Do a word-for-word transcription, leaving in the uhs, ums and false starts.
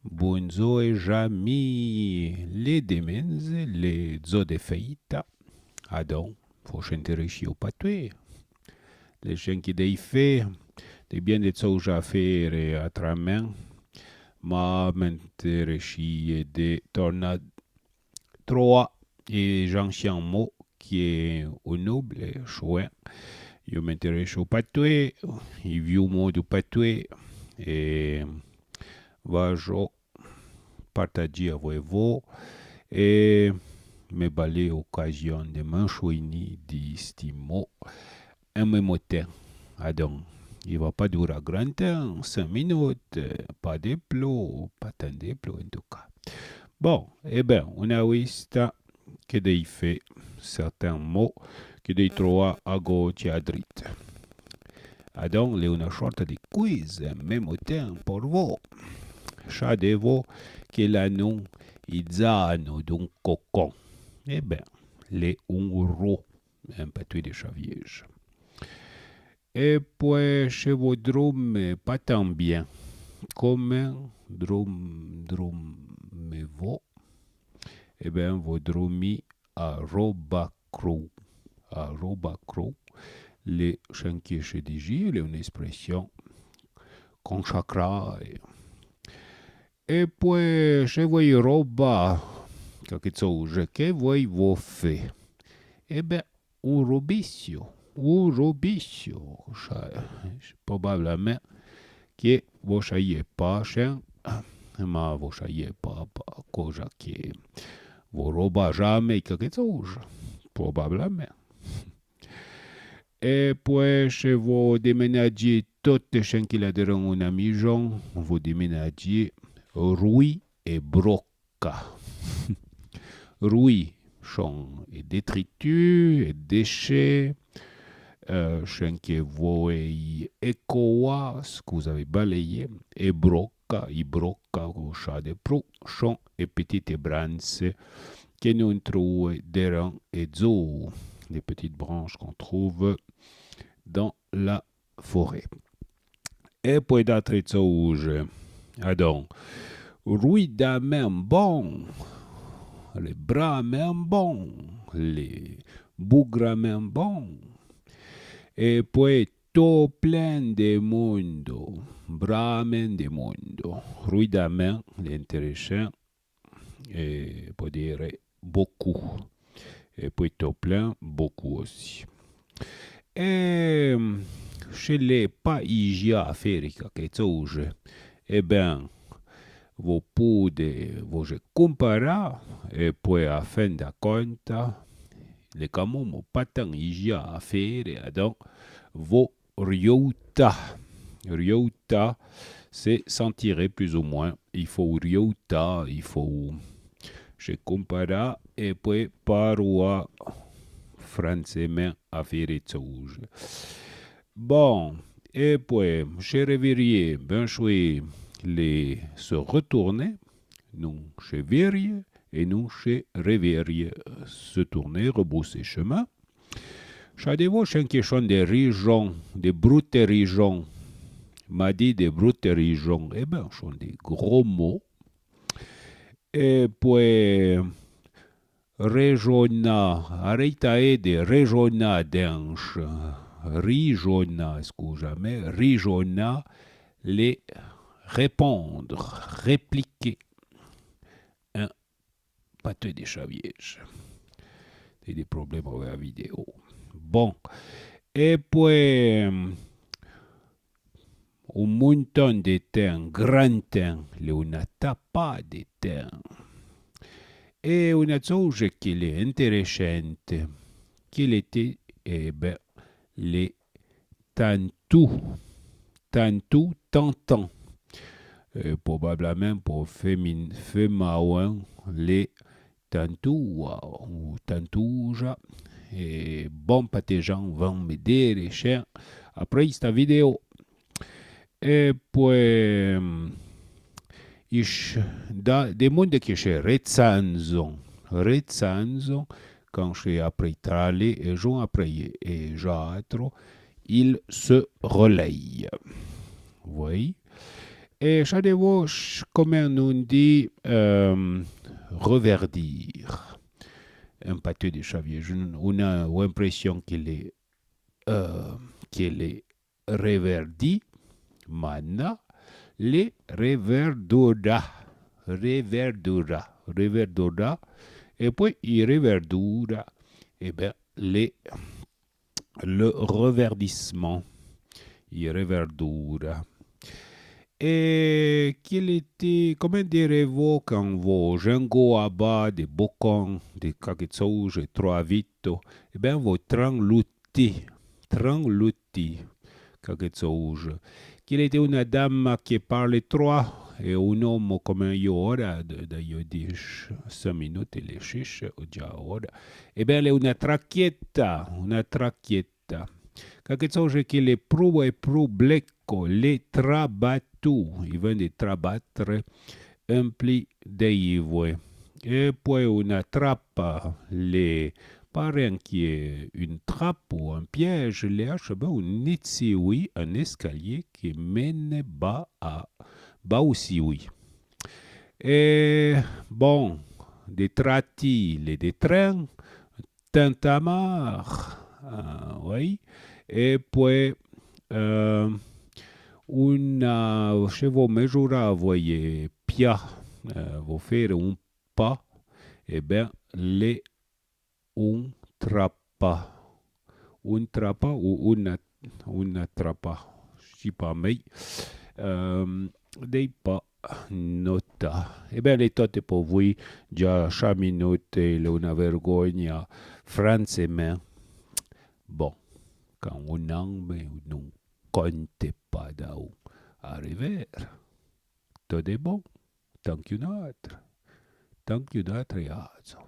Bondzor é j'ami, l'é demenze, l'é dzo de féita. Adon, fo ch'intéréchi o patoué. L'é chin que dèi fé, de bien de tsouja a fére atramin, ma m'intéréchi de torna troa é j'anchian mo que o noble chouin. Yo m'intéréchi o patoué, i viu mo du patoué, é vajo partadji avoué vo, é me balé ocajion de m'inchouini di sti mo. En mémo tin. Adon, i va pa dura gran tin, cin minute, pa de plo, pa tan de plo, en tou ca. Bon, é ben, una vista que dèi fé, certains mots que dèi troa a gotche a drite. Adon, l'é una chorta de quiz, en mémo tin, por vo. Chade vo que l'a non i dzano d'un cocon. É ben, l'é un ro. En patoué de Chavièje. É poué, che vo dromme pa tan bien. Comin drom-, dromme vo? É ben, vo dromi a roba crou. A roba crou. L'é chin que che diji, l'é une expression consacrée. É poué, che voué roba, caque tsouja, que voué vo fé? É ben, un robisio, un robisio, cha-, probablamin que vo chayé pa chin, ma vo chayé pa, pa coja que vo roba jamé caque tsouja, probablamin. É poué, che vo demenadjé tote chin que l'a deran una mijon, vo demenadjé rui é broca. Rui, chon é détritus, é déchets, euh, chin que voué écoa, ce que vous avez balayé, é broca, i broca, o cha de prou, chon é petite branche que non trouve deran é dzo, les petites branches qu'on trouve dans la forêt. É poué d'atre tsouja. Adon, ruidamin bon, l'é bramin bon, l'é bougramin bon. É poué to plin de mondo, bramin de mondo. Ruidamin, l'é intéressant, é po dire beaucoup. É poué to plin, beaucoup aussi. É, che l'é pa ijia a fére caque tsouja, é ben, vo poude, vo je compara, é poué a fin da conta, l'é camomo pa tan ijia a fére, adon, vo riouta. Riouta, c'est s'en tirer plus ou moins. I fo riouta, i fo che compara é poué paroa fransemin a fére tsouja. Bon, é poué, che revirié, ben choué, l'é se retourner, non che virié, é non che revirié, se tourner, rebrousser chemin. Chade vo chin que chon de rijon, de broute rijon. M'a di de broute rijon. É ben, chon de gros mots. É poué, rejona, areita é de rejona dinche. Rijona, excusame, rijona, l'é répondre, répliquer. Patoué de Chavièje. T'é de problèma avoué a vidéo. Bon. É poué, un monton de tin, gran tin, l'é una tapa de tin. É una tsouja que l'é intéressante, que l'é, é ben, l'é tantou, tantou, tantan. Euh, probablamin po fémin-, fémaouin, l'é tantoua ou tantouja. É bon patejan van me dere chin apré sta vidéo. É poué, mm, ich, da, de monde que che retsanzon, retsanzon, can che apré trale é jon apré é j'atro, il se relaye. Oui. E chade vo, ch-, comme on dit, euh, reverdir. En patoué de Chavièje, on a l'impression que l'é, euh, que l'é reverdi, mana, l'é reverdura, reverdura, reverdura, e poué i reverdura, e ben, l'é le reverdissement, i reverdura. E que l'été, comme dire vo, quand vo j'engo aba de bocon, de caque tsouje, troa vito, e ben, vo tranlouti, tranlouti, caque tsouje. Que l'été una dama que parle troa, e un omo comme yo ora, de, de yo diche, cinq minutes, l'é chiche, o già ora. E ben, l'é una traquieta, una traquieta. Caque tsouje que l'é prou e prou bleco, l'é trabatou, i vin de trabatre, empli de ivoué. E poué una trapa, l'é pa ren que un trapo, un pièje, l'é ache ben un itsioui, un escalier que mène ba a, ba o sioui. E, bon, de trati, l'é de tren, tintamarre, euh, oui. E poué, euh, una, che vo mejura, voyé, pia, euh, vo fére un pa, e ben, l'é un trapa. Un trapa o una, una trapa. Chi pa mei. Euh, dei pa nota. E ben, l'é tote po voué, già cha minute, l'é una vergogna, fransemen. Bon, quand un ame non conte pa dau. A revère. Tot de bon. Tant qu'un atre. Tant qu'un atre iazo.